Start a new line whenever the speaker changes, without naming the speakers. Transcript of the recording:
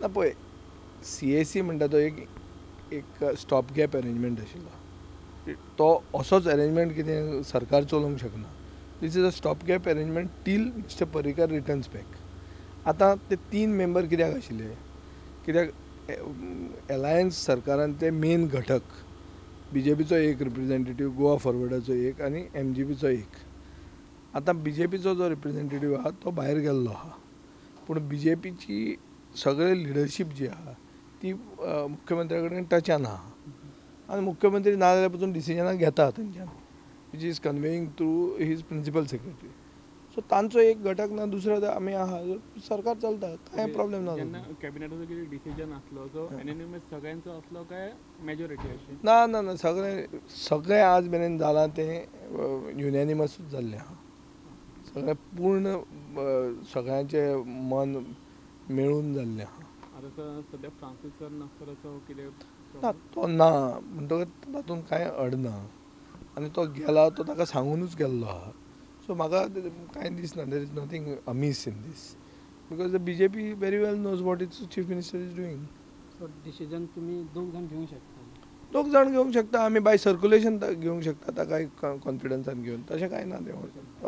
ना पळय, CAC म्हणटा तो एक एक स्टॉप गॅप अरेंजमेंट आशिल्लो. तो असोच अरेंजमेंट कितें सरकार चलोवंक शकना. This is a stop gap arrangement till Mister Parrikar returns back. आतां ते 3 मेंबर कित्याक आशिल्ले, कित्याक एलायन्स सरकारान ते मेन घटक बीजेपीचो एक रिप्रेझेंटेटीव, गोवा फॉरवर्डाचो एक आनी एमजीपीचो एक. आतां बीजेपीचो जो रिप्रेझेंटेटीव आहा तो भायर गेल्लो आहा, पूण बीजेपीची सगळे लिडरशीप जी आहा ती मुख्यमंत्र्या कडेन टचान आहा आनी मुख्यमंत्री ना जाल्यार पसून डिसिजनां घेता थंयच्यान, which is conveying through his principal secretary. So तांचो एक घटक ना, दुसरो आमी आहा, सरकार चलता, कांय प्रॉब्लेम ना.
जेन्ना कॅबिनेटाचो कितें डिसिजन आसलो सो युनॅनिमस सगळ्यांचो आसलो काय मेजॉरिटी अशी?
ना ना ना, सगळें सगळें आज मेरेन जालां तें युनॅनिमसूच जाल्लें आहा. सगळें पूर्ण सगळ्यांचें मन मेळून जाल्लें आहा.
आतां सद्या फ्रांसीस सर नासतलो कितें
ना, तो ना म्हणटकच तातूंत कांय अडना आनी तो गेला तो ताका सांगुनूच गेल्लो आहा. सो म्हाका कांय दिसना, there is nothing amiss in this because the BJP very well knows what its chief minister is doing.
So decision तुमी दोग जाण घेवंक शकता?
दोग जाण घेवंक शकता, आमी बाय सर्क्युलेशन घेवंक शकता, ताका कॉन्फिडन्सान घेवन, तशें कांय ना तें.